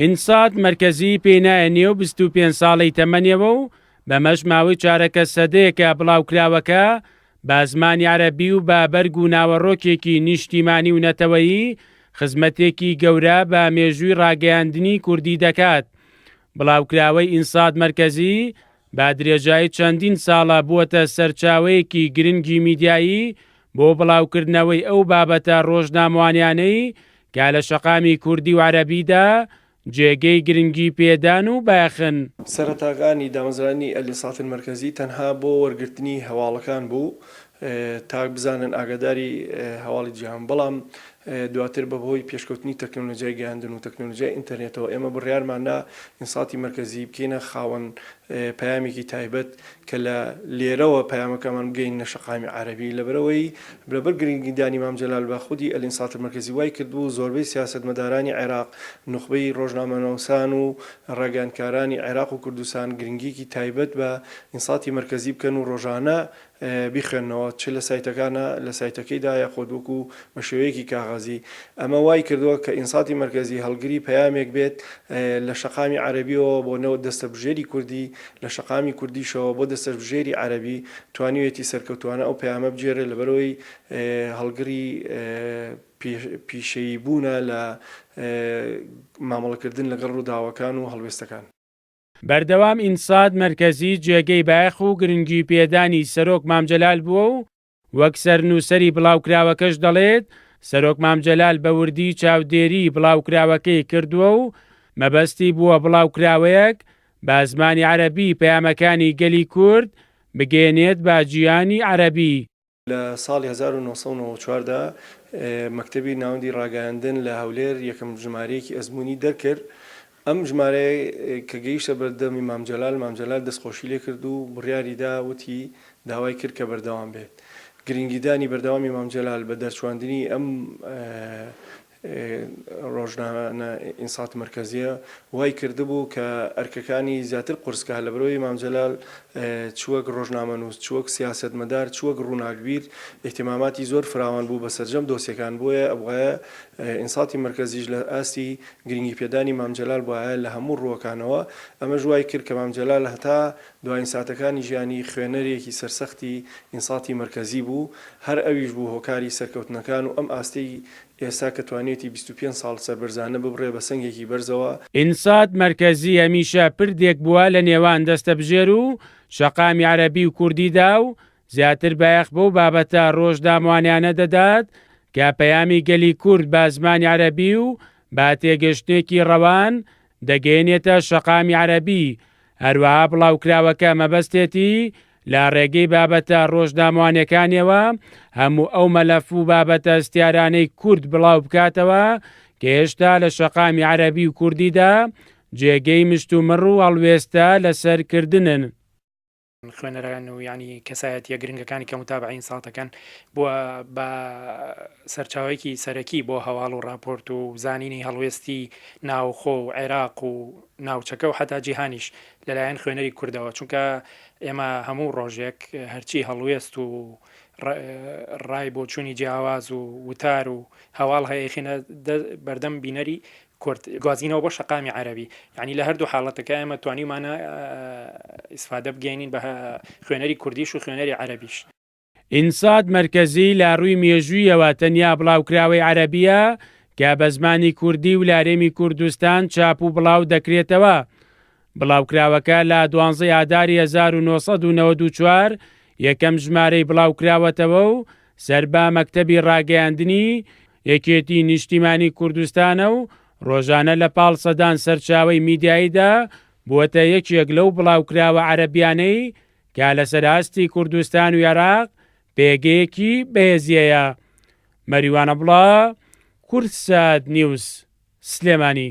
ئینسات مەرکەزی پێی نایە نێو 25 ساڵەی تەمەنیەوە و بەمەش ماوەی چارەکە سەدەیەکە بڵاوکراوەکە بە زمانی عەرەبی و بە بەرگ و ناوەڕۆکێکی نیشتیمانی و نەتەوەیی خزمەتێکی گەورە بە مێژووی ڕاگەیاندنی کوردی دەکات. بڵاوکراوەی ئینسات مەرکەزی بە درێژایی چەندین ساڵە بووەتە سەرچاوەیەکی گرنگی میدیایی بۆ بڵاوکردنەوەی ئەو بابەتە ڕۆژنامەوانیانەی کە لە شەقامی کوردی و عەرەبیدا جێگەی گرنگی پێدان و بایەخن. سەرەتاکانی دامەزراندنی الانصات المرکزی تەنها بۆ وەرگرتنی هەواڵەکان بوو تا بزانن ئاگاداری هەواڵی جیهان بەڵام دواتر بە هۆی پێشکەوتنی تەکنەلۆجیای گەیاندن و تەکنەلۆجیای ئینتەرنێتەوە ئێمە بڕیارمان دا ئینساتی مەرکەزی بکەینە خاوەن پەیامێکی تایبەت کە لە لێرەوە پەیامەکەمان بگەیننە شەقامی عەرەبی لەبەرئەوەی لەبەر گرنگیدانی مام جەلال بە خودی الانصات المرکزی وای کردبوو زۆربەی سیاسەتمەدارانی عێراق نوخبەی ڕۆژنامەنوسان و ڕاگەیاندکارانی عێراق و کوردستان گرنگیەکی تایبەت بە ئینساتی مەرکەزی بکەن و ڕۆژانە بیخوێننەوە چ لە سایتەکانا لە سایتەکەیدا یاخود وەکو بە شێوەیەکی کاغەزی ئەمە وای کردووە کە ئینساتی مەرکەزی هەڵگری پەیامێک بێت لە شەقامی عەرەبیەوە بۆ نەوە دەستەبژێری کوردی لە شەقامی کوردیشەوە بۆ دەستەبژێری عەرەبی توانیویەتی سەرکەوتوانە ئەو پەیامە بگێرێت لەبەرئەوەی هەڵگری پیشەیی بوونە لە مامەڵەکردن لەگەڵ ڕووداوەکان و هەڵوێستەکان. بەردەوام ئینسات مەرکەزی جێگەی بایەخ و گرنگی پێدانی سەرۆک مام جەلال بووە و وەک سەرنووسەری بڵاوکراوەکەش دەڵێت، سەرۆک مام جەلال بە وردی چاودێریی بڵاوکراوەکەی کردووە و مەبەستی بووە بڵاوکراوەیەک بە زمانی عەرەبی پەیامەکانی گەلی کورد بگەیەنێت بە جیهانی عەرەبی. لە ساڵی 1994 دا مەکتەبی ناوەندی ڕاگەیاندن لە هەولێر یەکەم ژمارەیەکی ئەزموونی دەرکرد، ئەم ژمارەیە کە گەیشتە بەردەمی مام جەلال، مام جەلال دەستخۆشی لێکرد و بڕیاری دا وتی داوای کرد کە بەردەوام بێت. گرنگیدانی بەردەوامی مام جەلال بە دەرچواندنی ئەم ڕۆژنامە ئینسات مەرکەزیە وای کردبوو کە ئەرکەکانی زیاتر قورس کا، لەبەرئەوەی مام جەلال چ وەک ڕۆژنامەنووس، چ وەک سیاسەتمەدار، چ وەک ڕووناکبیر ئیهتیماماتی زۆر فراوان بوو بە سەرجەم دۆسیەکان، بۆیە ئەبوایە ئینساتی مەرکەزیش لە ئاستی گرنگیپێدانی مام جەلال بوایە لە هەموو ڕووەکانەوە، ئەمەش وای کرد کە مام جەلال هەتا دواین ساتەکانی ژیانی خوێنەرێکی سەرسەختی ئینساتی مەرکەزی بوو، هەر ئەویش بوو هۆکاری سەرکەوتنەکان و ئەم ئاستەی ئێستا کە توانیویەتی 25 ساڵ سەربەرزانە ببڕێ بە سەنگێکی بەرزەوە. ئینسات مەرکەزی هەمیشە پردێک بووە لە نێوان دەستەبژێر و شەقامی عەرەبی و کوردیدا و زیاتر بایەخ بەو بابەتە ڕۆژنامەوانیانە دەدات کە پەیامی گەلی کورد بە زمانی عەرەبی و بە تێگەشتنێکی ڕەوان دەگەیەنێتە شەقامی عەرەبی، هەروەها بڵاوکراوەکە مەبەستێتی لە ڕێگەی بابەتە ڕۆژنامەوانیەکانیەوە هەموو ئەو مەلەف و بابەتە هەستیارانەی کورد بڵاو بکاتەوە کە هێشتا لە شەقامی عەرەبی و کوردیدا جێگەی مشتومڕ و هەڵوێستە لەسەر کردنن. خوێنەران و یانی کەسایەتیە گرنگەکانی کە متابعەی ئینساتەکەن بووە بە سەرچاوەیەکی سەرەکی بۆ هەواڵ و راپۆرت و زانینی هەڵوێستی ناوخۆ و عێراق و ناوچەکە و حتا جیهانیش لەلایەن خوێنەری کوردەوە چونکە ئێمە هەموو ڕۆژێک هەرچی هەڵوێست و ڕای بۆچوونی جیاواز و وتار و هەواڵ هەیە خینە بەردەم بینەری کورد گوازینەوە بۆ شەقامی عەرەبی یعنی لە هەردوو حاڵەتەکە ئێمە توانیمانە ئیسفادە بگەینین بە خوێنەری کوردیش و خوێنەری عەرەبیش. ئینسات مەرکەزی لە ڕووی مێژوویەوە تەنیا بڵاوکراوەی عەرەبییە کە بە زمانی کوردی و لە هەرێمی کوردستان چاپ و بڵاو دەکرێتەوە. بڵاوکراوەکە لە دوانزەی ئاداری 1994 یەکەم ژمارەی بڵاوکراوەتەوە و سەر بە مەکتەبی ڕاگەیاندنی یەکێتی نیشتیمانی کوردستانە و ڕۆژانە لە پاڵ سەدان سەرچاوەی میدیاییدا بووەتە یەکێک لەو بڵاوکراوە عەرەبیانەی کە لەسەر ئاستی کوردستان و عێراق پێگەیەکی بەهێزی هەیە. مەریوان عەبدوڵا، کوردسات نیوز، سلێمانی.